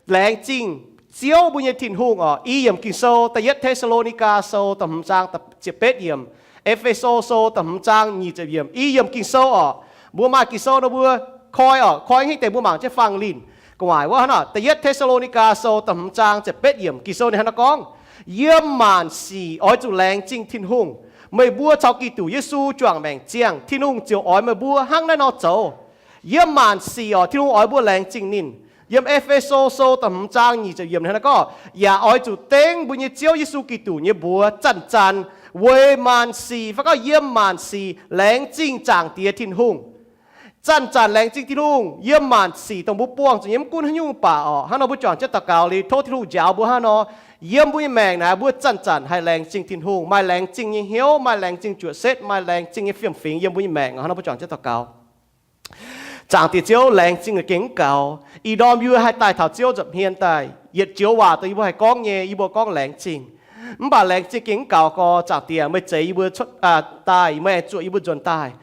laengz zingh Ziouv mbuo nyei Tin-Hungh oc. I yiemc Ging-Sou, Da'yietv Te^saa^lo^ni^gaa Sou da'hmz zaang ziepc betv yiemc, E^fe^so Sou da'hmz zaang nyic ziepc yiemc. I yiemc Ging-Sou oc. Mbuo maaih Ging-Sou nor mbuo koi oc, koi hingv deix mbuo mangc jienv fangx linh gu'nguaaic wuov hnangv. Da'yietv Te^saa^lo^ni^gaa Sou da'hmz zaang ziepc betv yiemc, Ging-Sou ninh hnangv naaiv gorngv, yiem maanc sic oix zuqc laengz zingh Tin-Hungh. Meih mbuo caux Giduc Yesu juangc maengc ziangh, Tin-Hungh ziouc oix meih mbuo hnangv naaiv nor zoux. Yiem maanc sic oc, Tin-Hungh oix mbuo laengz zingh ninh. Yiem E^fe^so Sou da'hmz zaang nyic ziepc yiemc hnangv naaiv gorngv, yaac oix zuqc dengv mbuo nyei Ziouv Yesu Giduc nyei mbuox zanc-zanc weic maanc sic, fai gorngv yiem maanc sic laengz zingh Zaangc Diex Tin-Hungh. Zanc-zanc laengz zingh Tin-Hungh yiem maanc sic dongh mbuo buangh zuqc nyei, mv gunv haaix nyungc baac oc. Hnangv nor mbuo juangc jienv daux gaux liuz, tov Tin-Hungh njaaux mbuo hnangv nor, yiem mbuo nyei maengc naaiv mbuo zanc-zanc haih laengz zingh Tin-Hungh, maaih laengz zingh nyei hnyouv, maaih laengz zingh juoqc setv, maaih laengz zingh nyei fiem-fingx yiem mbuo nyei maengc. Hnangv nor mbuo juangc jienv daux gaux. Zaangc Diex Ziouv, laengz zingh gengh mv gaux. Ih ndorm yie haih daaih taux Ziouv nza'hmien daaih, yietc joux waac dongh yie mbuo haih gorngv nyei, yie mbuo gorngv laengz zingh. Mv baac laengz zingh gengh mv gaux gorx. Zaangc Diex, meih zeix yie mbuo cuotv daaih, meih zuoqc yie mbuo nzuonx daaih.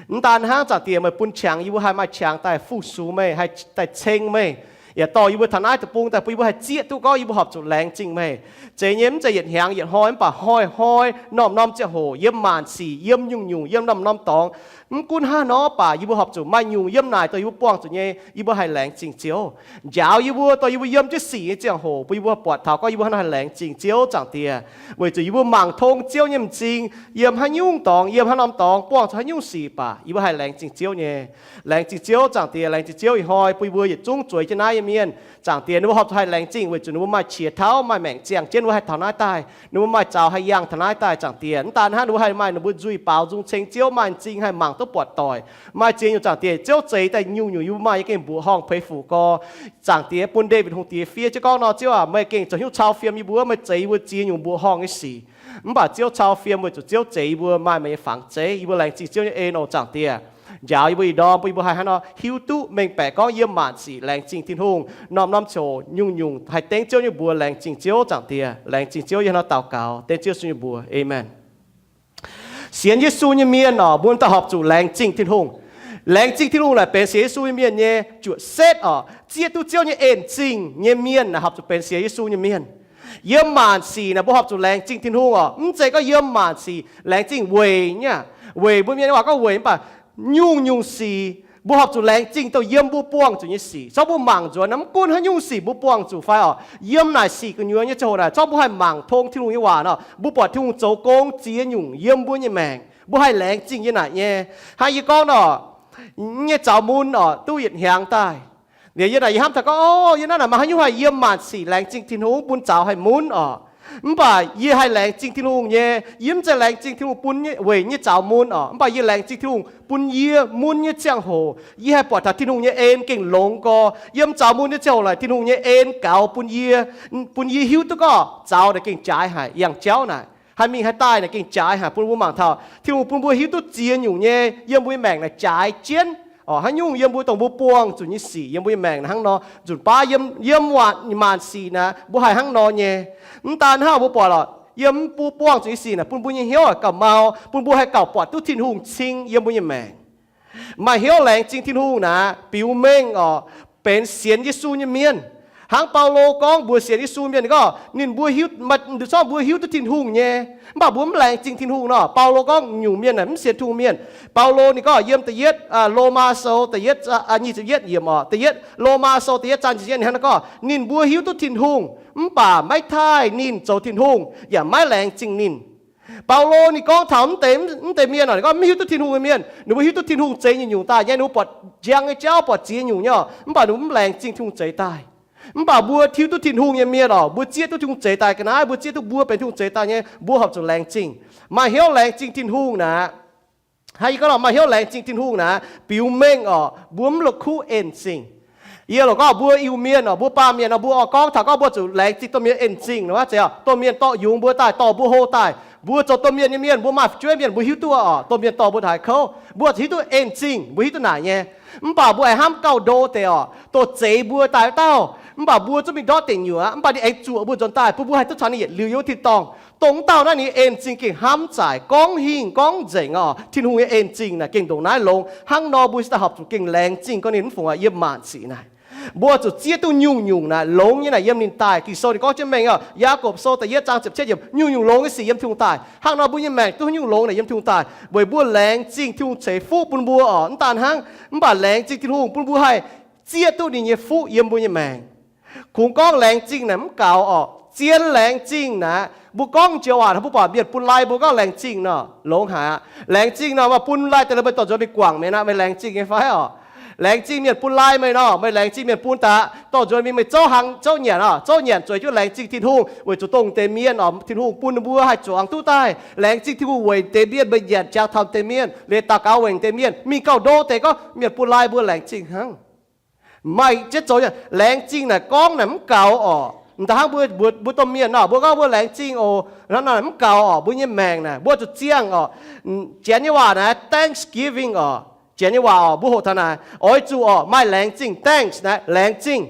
Mv daan hnangv, Zaangc Diex, meih bun qangx yie mbuo haih maaih qangx daaih fu-sux meih, haih daaih ceng meih, yaac dorh yie mbuo taux naaiv deic-bung daaih bun yie mbuo haih zieqv duqv gorngv yie mbuo horpc zuqc laengz zingh meih. Zeiz nyei mv zeiz yietc hnyangx yietc hnoi, mv baac hnoi-hnoi, norm-norm ziangh hoc, yiem maanc sic, yiem nyungc-nyungc, yiem norm-norm dorngx, mv gunv hnangv haaix nor baac yie mbuo horpc zuqc maaih nyungc yiem naaic dongh yie mbuo buangh zuqc nyei, yie mbuo haih laengz zingh Ziouv. Njaaux yie mbuo dongh yie mbuo yiem jienv sic nyei ziangh hoc bun yie mbuo buatc taux gorngv yie mbuo hnangv naaiv haih laengz zingh Ziouv, Zaangc Diex. Weic zuqc yie mbuo mangc tong Ziouv nyei m'zing, yiem haaix nyungc dorngx, yiem haaix norm dorngx buangh zuqc haaix nyungc sic baac yie mbuo haih laengz zingh Ziouv nyei. Laengz zingh Ziouv, Zaangc Diex. Laengz zingh Ziouv ih hnoi bun yie mbuo yietc zungv zueiz jienv naaiv nyei mienh, Zaangc Diex, ninh mbuo horpc zuqc haih laengz zingh weic zuqc ninh mbuo maaih qiex tauv, maaih maengc ziangh jienv ninh mbuo haih taux naaiv daaih, ninh mbuo maaih zaux haih yangh taux naaiv daaih, Zaangc Diex. Mv daan hnangv, ninh mbuo haih maaih ninh mbuo nzuih baaux nzung ceng Ziouv, maaih m'zing haih mangc duqv buatc doic, maaih ziex nyungc, Zaangc Diex. Ziouv zeix daaih nyungc-nyungc yie mbuo maaih nyei gengh mbuoqc horngh peix fuc gorx, Zaangc Diex, bun Ndaawitv Hungh Diex fiev jienv gorngv nor, Ziouv aac, meih gengh zoux hnyouv cau fiem yie mbuo, meih zeix yie mbuo ziex nyungc mbuoqc horngh nyei sic. Mv baac Ziouv cau fiem weic zuqc Ziouv zeix yie mbuo maaih meih nyei fangx zeiv. Yie mbuo laengz zingh Ziouv nyei en oc, Zaangc Diex. Njaaux yie mbuo ih ndorm bun yie mbuo haih hnangv nor hiuv duqv mengh baeqc gorngv yiem maanc sic laengz zingh Tin-Hungh, norm-norm ziangh hoc nyungc-nyungc haih dengv Ziouv nyei mbuox laengz zingh Ziouv, Zaangc Diex. Laengz zingh Ziouv, yie hnangv nor daux gaux dengv Ziouv Yesu nyei mbuox, aamen. Sienx Yesu nyei mienh oc, mbuo daaih horpc zuqc laengz zingh Tin-Hungh. Laengz zingh Tin-Hungh naaic benx sienx Yesu nyei mienh nyei juoqc setv oc, zieqv duqv Ziouv nyei en zingh nyei mienh naaic horpc zuqc benx sienx Yesu nyei mienh. Yiem maanc sic naaic mbuo horpc zuqc laengz zingh Tin-Hungh oc. Mv zeiz gorngv yiem maanc sic laengz zingh weic nyei, weic mbuo mienh nyei waac gorngv weic, mv baac nyungc-nyungc sic mbuo horpc zuqc laengz zingh dongh yiem mbuo buangh zuqc nyei sic. Zorqv mbuo mangc nzuonx, mv gunv haaix nyungc sic mbuo buangh zuqc fai oc, yiem naaic sic gu'nyuoz nyei ziangh hoc naaic, zorqv mbuo haih mangc tong Tin-Hungh nyei waac nor, mbuo buatc Tin-Hungh zoux gong ziex nyungc yiem mbuo nyei maengc, mbuo haih laengz zingh yiem naaic nyei. Hnangv yie gorngv nor, nyei zaux mun oc, duqv yietc hnyangx daaih. Liuz yie naaic yie hnamv taux gorngv, o, yie naaiv naaic maaih haaix nyungc haih yiem maanc sic laengz zingh Tin-Hungh bun zaux haih mun oc. Mv baac yie haih laengz zingh Tin-Hungh nyei, yie mv zeiz laengz zingh Tin-Hungh bun weic nyei zaux mun oc. Mv baac yie laengz zingh Tin-Hungh bun yie mun nyei ziangh hoc, yie haih buatc taux Tin-Hungh nyei en gengh longx gorx. Yiem zaux mun nyei ziangh hoc naaic, Tin-Hungh nyei en gaux bun yie, bun yie hiuv duqv gorngv zaux naaic gengh jaaix haic, yangh jauv naaic haih mingh haih daaih naaic gengh jaaix haic, bun mbuo mangc taux Tin-Hungh bun mbuo hiuv duqv ziex nyungc nyei yiem mbuo nyei maengc naaic jaaix jienv oc. Haaix nyungc yiem mbuo dongh mbuo buangh zuqc nyei sic yiem mbuo nyei maengc naaic hnangv nor, nzunc baav yiem, yiem maanc sic naaic mbuo haih hnangv nor nyei. Mv daan hnangv, mbuo buatc lorqc, yiem mbuo buangh zuqc nyei sic naaic bun mbuo nyei hnyouv gauh mau, bun mbuo haih gauh buatc duqv Tin-Hungh cing yiem mbuo nyei maengc. Maaih hnyouv laengz zingh Tin-Hungh naaic biux mengh oc, benx sienx Yesu nyei mienh. Hnangv Baulo gorngv mbuox sienx Yesu mienh gorngv ninh mbuo hiuv, maaih, ninh zorqv mbuo hiuv duqv Tin-Hungh nyei, mv baac mbuo mv laengz zingh Tin-Hungh nor. Baulo gorngv nyungc mienh naaic mv sienx Tin-Hungh mienh. Baulo ninh gorngv yiem da'yietv, Lomaa Sou da'yietv, nyic ziepc yietv yiemc oc, da'yietv Lomaa Sou da'yietv zaang nyic ziepc yietv ninh hnangv nor gorngv, ninh mbuo hiuv duqv Tin-Hungh, mv baac maiv taaih ninh zoux Tin-Hungh, yaac maiv laengz zingh ninh. Baulo ninh gorngv taux mv deix, mv deix mienh oc, ninh gorngv mv hiuv duqv Tin-Hungh nyei mienh, ninh mbuo hiuv duqv Tin-Hungh zeix nyungc-nyungc daaih nyei, ninh mbuo buatc njang nyei jauv, buatc ziex nyungc nyei oc, mv baac ninh mbuo mv laengz zingh Tin-Hungh zeix daaih. Mv baac mbuo hiuv duqv Tin-Hungh nyei mienh oc, mbuo zieqv duqv Tin-Hungh zeix daaih ga'naaiv, mbuo zieqv duqv mbuo benx Tin-Hungh zeix daaih nyei, mbuo horpc zuqc laengz zingh. Maaih hnyouv laengz zingh Tin-Hungh naaic, hnangv yie gorngv nor, maaih hnyouv laengz zingh Tin-Hungh naaic biux mengh oc, mbuo mv la'kuqv en-zingh. Yie loc gorngv mbuo Iu-Mienh oc, mbuo baamh mienh nor, mbuo oix gorngv taux gorngv mbuo zuqc laengz zingh domh mienh en-zingh nor, zeiz oc, domh mienh dorh yungz mbuo daaih, dorh mbuo hlo daaih. Mbuo zoux domh mienh nyei mienh, mbuo maaih fu'jueiv mienh, mbuo hiuv duqv oc, domh mienh dorh mbuo taux haaix kouv, mbuo hiuv duqv en-zingh, mbuo hiuv duqv naaic nyei. Mv baac mbuo aengx hnamv gauh ndo deix oc, dongh zeix mbuo daaih wuov dauh, mv baac mbuo zungv mingh ndortv deic nyuoqc, mv baac ninh aengx zuoqc mbuo nzuonx daaih, bun mbuo haih duqv caux ninh yietc liuz yiem wuov tin-dorngh. Dongh wuov dauh naaiv ninh en-zingh gengh hnamv zaaic, gorngv hingh gorngv nzengc oc. Tin-Hungh nyei en-zingh naaic gengh ndongc naaiv longx. Hnangv nor mbuo daaih horpc zuqc gengh laengz zingh gorngv ninh mv fungc aqv yiem maanc sic naaic. Mbuo zuqc zieqv duqv nyungc-nyungc naaic longx nyei naaic yiem ninh daaih. Ging-Sou ninh gorngv jienv mengh oc, Yaagorpc Sou da'yietv zaang ziepc cietv yiemc, nyungc-nyungc longx nyei sic yiem Tin-Hungh daaih. Hnangv nor mbuo nyei maengc duqv nyungc longx naaic yiem Tin-Hungh daaih, weic mbuo laengz zingh Tin-Hungh ceix fuqv bun mbuo oc. Mv daan hnangv, mv baac laengz zingh Tin-Hungh bun mbuo haih zieqv duqv ninh nyei fuqv yiem mbuo nyei maengc. Kungx gorngv laengz zingh naaic mv gaux oc. Zien laengz zingh naaic, mbuo gorngv joux waac mbuo buatc mienh bun lai mbuo gorngv laengz zingh nor, longx haic aqv. Laengz zingh nor, maaih bun lai daaih meih dorh nzuonx mingh guangc mienh aqv, meih laengz zingh nyei fai oc? Laengz zingh mienh bun lai meih nor, meih laengz zingh mienh bun daaih dorh nzuonx mingh meih zouv hlang zouv nyanc oc. Zouv nyanc zueiz jienv laengz zingh Tin-Hungh weic zuqc dongh deix mienh oc, Tin-Hungh bun ninh mbuo haih zuangx duqv daaih. Laengz zingh Tin-Hungh weic deix mienh meih nyanc jangx taux deix mienh, liemh daux gaux wengc deix mienh, mingh gauh ndo deix gorngv mienh bun lai mbuo laengz zingh hnangv. Maaih jienv zoux nyei. Laengz zingh naaic gorngv naaic mv gaux oc. M'daaih hnangv mbuo, mbuo, mbuo domh mienh nor, mbuo gorngv mbuo laengz zingh oc, hnangv naaic mv gaux oc. Mbuo nyei maengc naaic mbuo zuqc ziangh oc. Janx nyei waac naaic thanksgiving oc. Janx nyei waac oc, mbuo hoqc taux naaic, oix zuqc oc maaih laengz zingh, thanks naaic laengz zingh.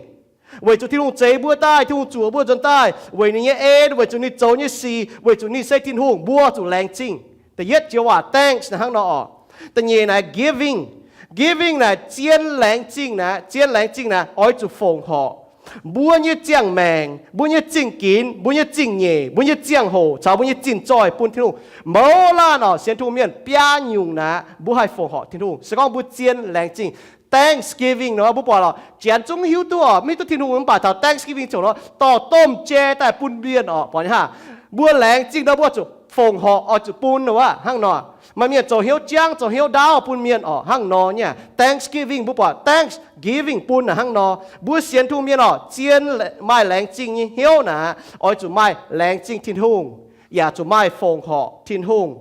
Weic zuqc Tin-Hungh zeix mbuo daaih, Tin-Hungh zuoqc mbuo nzuonx daaih, weic ninh nyei en, weic zuqc ninh zoux nyei sic, weic zuqc ninh se Tin-Hungh, mbuo zuqc laengz zingh. Da'yietv joux waac thanks naaic hnangv nor oc. Da'nyeic naaic giving. Giving naaic zien laengz zingh naaic, zien laengz zingh naaic oix zuqc fongc horc. Mbuo nyei ziangh maengc, mbuo nyei zingh ginx, mbuo nyei zingh nyeic, mbuo nyei ziangh hoc caux mbuo nyei zinh zoih bun Tin-Hungh. Mouz laanh oc, sienx Tin-Hungh mienh biaa nyungc naaic mbuo haih fongc horc Tin-Hungh. Se gorngv mbuo zien laengz zingh, thanksgiving nor, mbuo buatc lorqc, janx zungv hiuv duqv oc, mv hiuv duqv Tin-Hungh mv baac taux thanksgiving ziouc nor dorh domh jai daaih bun mienh oc. Buatc nyei haah? Mbuo laengz zingh nor mbuo zuqc fongc horc, oix zuqc bun nor aqv. Hnangv nor, maaih mienh zoux hnyouv jangv, zoux hnyouv ndaauv bun mienh oc. Hnangv nor nyei thanksgiving, mbuo buatc thanksgiving bun naaic hnangv nor. Mbuo sienx Tin-Hungh mienh oc, zien maaih laengz zingh nyei hnyouv naaic, oix zuqc maaih laengz zingh Tin-Hungh, yaac zuqc maaih fongc horc Tin-Hungh.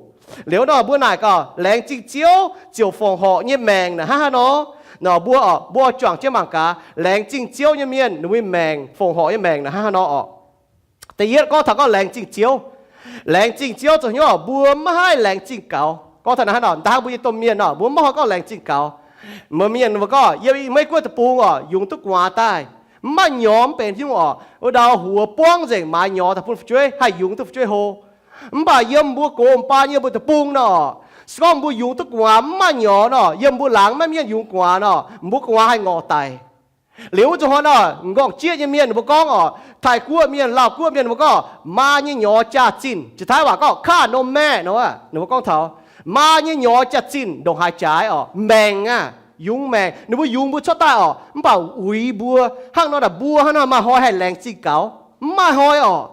Liuz nor mbuo naaic gaax, laengz zingh Ziouv ziouc fongc horc nyei maengc naaic hnangv haaix nor? Nor mbuo oc, mbuo juangc jienv mangc gaax, laengz zingh Ziouv nyei mienh ninh mbuo maengc, fongc horc nyei maengc naaic hnangv haaix nor oc. Da'yietv gorngv taux gorngv laengz zingh Ziouv. Laengz zingh Ziouv zoux hnyouv oc, mbuo maiv haih laengz zingh gaux. Gorngv taux naaiv hnangv nor, m'daaih hnangv mbuo nyei domh mienh nor, mbuo maiv haih gorngv laengz zingh gaux. Mbuo mienh mbuo gorngv, yiem Meiv Guoqv deic-bung oc, yungz duqv gu'nguaaz daaih, mv maaih nyorx mv benx Tin-Hungh oc, wuov dauh huox buangv nzengc maaiz nyorx daaih bun fu'jueiv, haih yungz duqv fu'jueiv hlo. Mv baac yiem mbuo gox m'baan yiem mbuo deic-bung nor, se gorngv mbuo yungz duqv gu'nguaaz mv maaih nyorx nor, yiem mbuo laangz maiv mienh yungz gu'nguaaz nor, mbuo gu'nguaaz haih ngorc daic. Liuz wuov zuqc hnoi nor, m'nqorngv jieqv nyei mienh ninh mbuo gorngv oc, Taiv-Guoqv mienh, Lauv-Guoqv mienh ninh mbuo gorngv, maa nyei nyorx jaax-zinh, jiex Taiv waac gorngv ค่านมแม่ nor, ninh mbuo gorngv taux maa nyei nyorx jaax-zinh ndongc haaix jaaix oc, maengc aqv, yungz maengc. Ninh mbuo yungz mbuo cuotv daaih oc, mv baac uix mbuo. Hnangv nor naaic mbuo hnangv nor maaih hnoi haih laengz zingh gaux? Mv maaih hnoi oc.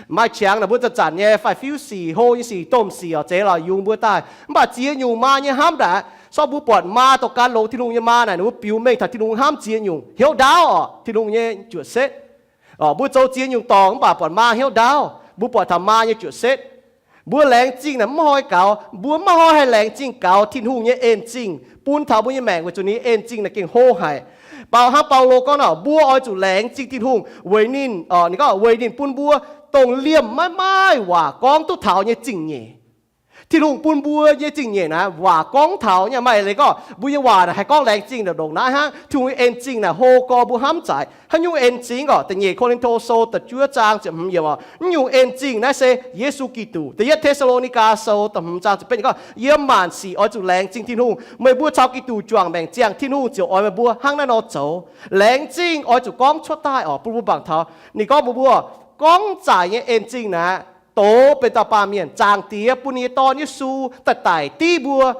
Maaih qangx naaic mbuo zanc-zanc nyei fai fiuv sic, hlo nyei sic, domh sic oc, zeiz lorz yungz mbuo daaih. Mv baac ziex nyungc maa nyei hnamv naaic, se gorngv mbuo buatc maa dongh gan longx Tin-Hungh nyei maa naaic, ninh mbuo biux mengh taux Tin-Hungh hnamv ziex nyungc, hnyouv ndaauv oc, Tin-Hungh nyei juoqc setv. Mbuo zoux ziex nyungc dorngc mv baac buatc maa hnyouv ndaauv, mbuo buatc taux maa nyei juoqc setv. Mbuo laengz zingh naaic mv hnoi gaux, mbuo maiv hnoi haih laengz zingh gaux Tin-Hungh nyei en zingh bun taux mbuo nyei maengc weic zuqc ninh en zingh naaic gengh hlo haic. Bau hnangv Baulo gorngv nor, mbuo oix zuqc laengz zingh Tin-Hungh weic ninh, ninh gorngv weic ninh bun mbuo dongh liemh maiv maaih waac gorngv duqv taux nyei zingh nyeic. Tin-Hungh bun mbuo nyei zingh nyeic naaic waac gorngv taux nyei. Maaih leiz gorngv mbuo nyei waac naaic haih gorngv laengz zingh ndongc naaiv hnangv. Tin-Hungh nyei en zingh naaic hlo gorx mbuo hnamv zaic. Haaix nyungc en zingh oc? Da'nyeic Ko^lin^to Sou da'juov zaang ziepc hmz yiemc oc, naaiv nyungc en zingh naaiv se Yesu Giduc. Da'yietv Te^saa^lo^ni^gaa Sou da'hmz zaang ziepc betv gorngv, yiem maanc sic oix zuqc laengz zingh Tin-Hungh. Meih mbuo caux Giduc juangc maengc ziangh, Tin-Hungh ziouc oix meih mbuo hnangv naaiv nor zoux. Laengz zingh oix zuqc gorngv cuotv daaih oc, bun mbuo mangc taux. Ninh gorngv mbuo mbuo gorngv zaic nyei en zingh naaic, doz benx dauh baamh mienh, Zaangc Diex bun ninh nyei Dorn Yesu daaih daic div mbuo.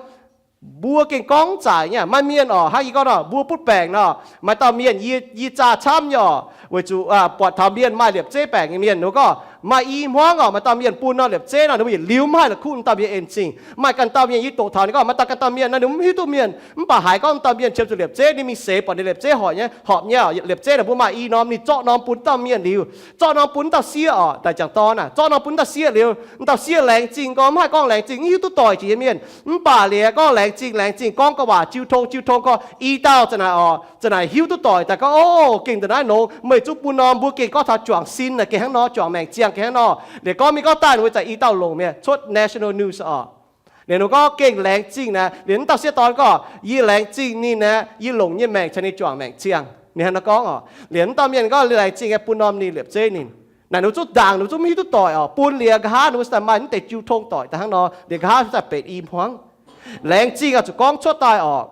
Mbuo gengh gorngv zaic nyei. Maaih mienh oc, hnangv yie gorngv nor, mbuo butv baengc nor, maaih dauh mienh, yie, yie zaah camv nyei oc, weic zuqc buatc taux mienh maaih liepc zeiv baengc nyei mienh, ninh mbuo gorngv maaih i hmuangv oc, maaih dauh mienh bun nor liepc zeiv nor, ninh mbuo yietc liuz mv haih la'kuqv dauh mienh en zingh. Maaih ganh dauh mienh yie doqc taux ninh gorngv, maaih dauh ganh dauh mienh nor ninh mv hiuv duqv mienh, mv baac haiz gorngv dauh mienh qiemx zuqc liepc zeiv, ninh mingh seix buatc ninh liepc zeiv horpc nyei, horpc nyei, liepc zeiv naaic mbuo maaih i norm, ninh zorqv norm bun dauh mienh liuz, zorqv norm bun dauh sieqv oc, daaih jangx dorn aah, zorqv norm bun dauh sieqv liuz, dauh sieqv laengz zingh gorngv, mv haih gorngv laengz zingh, mv hiuv duqv doic jiex nyei mienh. Mv baac liuz gorngv laengz zingh, laengz zingh gorngv ga'waac jiu tong jiu tong gorngv i dauh za'naaic oc, za'naaic hiuv duqv doic daaih gorngv, o, gengh da'naaiv longx, meih zungv bun norm, mbuo gengh gorngv taux juangc sin naaic gengh hnangv nor, juangc maengc ziangh gengh hnangv nor. Liuz gorngv mingh gorngv daaih ninh mbuo za'gengh i dauh longc mi'aqv, cuotv national news oc. Liuz ninh mbuo gorngv gengh laengz zingh naaic, liuz wuov dauh sieqv dorn gorngv, yie laengz zingh ninh aeqv, yie longc nyei maengc caux ninh juangc maengc ziangh. Ninh hnangv nor gorngv oc. Liuz wuov dauh mienh gorngv laengz zingh aeqv, bun norm ninh liepc zeiv ninh. Naaic ninh zungv ndaangc, ninh zungv mv hiuv duqv doic oc. Bun liuz nqa'haav ninh mbuo daaih maaih mv deix jiu tong doic daaih hnangv nor, liuz nqa'haav daaih benx i hmuangv. Laengz zingh oix zuqc gorngv cuotv daaih oc.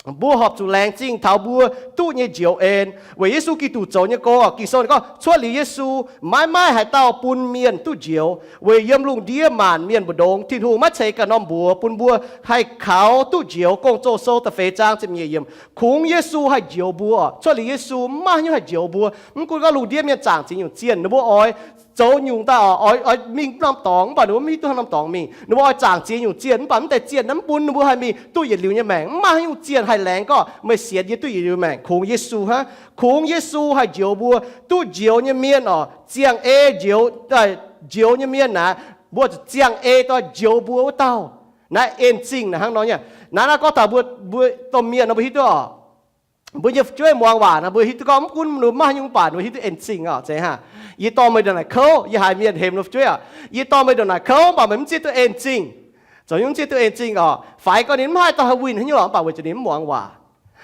Mbuo horpc zuqc laengz zingh taux mbuo duqv nyei njoux en. Weic Yesu Giduc zoux nyei gong, Ging-Sou gorngv, cuotv liuz Yesu, maiv maaih haaix dauh bun mienh duqv njoux, weic yiem lungh ndiev maanc mienh mbu'ndongx. Tin-Hungh maiv ceix ganh norm mbuox bun mbuo haih kaux duqv njoux. Gong-Zoh sou da'feix zaang ziepc nyeic yiemc. Kungx Yesu haih njoux mbuo. Cuotv liuz Yesu, mv maaih haaix nyungc haih njoux mbuo. Mv gunv gorngv lungh ndiev mienh zaangc ziex nyungc zienh, ninh mbuo oix zoux nyungc daaih oix, oix mingh norm dorngx, mv baac ninh mbuo mv hiuv duqv norm dorngx mingh. Ninh mbuo oix zaangc ziex nyungc zienh, mv baac mv deix zienh naaiv mv bun ninh mbuo haih mingh duqv yietc liuz nyei maengc. Mv maaih haaix nyungc zienh haih laengz gorngv meih sienx yie duqv yietc liuz maengc. Kungx Yesu hnangv. Kungx Yesu haih njoux mbuo. Duqv njoux nyei mienh oc, ziangh ei njoux, njoux nyei mienh naaic, mbuo zuqc ziangh ei daaih njoux mbuo wuov dauh. Naaiv en zingh naaic hnangv nor nyei. Naaiv, naaiv gorngv taux mbuo, mbuo domh mienh nor mbuo hiuv duqv oc. Mbuo nyei fu'jueiv muangx waac nor mbuo hiuv duqv gorngv mv gunv ninh mbuo maaih haaix nyungc, mv baac ninh mbuo hiuv duqv en zingh oc. Zeiz hnangv. Yie dorh meih ndongc naaic kouv, yie haiz mienh hemx ninh fu'jueiv oc, yie dorh meih ndongc naaic kouv, mv baac meih mv zieqv duqv en zingh. Zoux nyungc mv zieqv duqv en zingh oc. Faix gorngv ninh mv haih dorh haaix winh haaix nyungc lorqc, mv baac weic zuqc ninh mv muangx waac.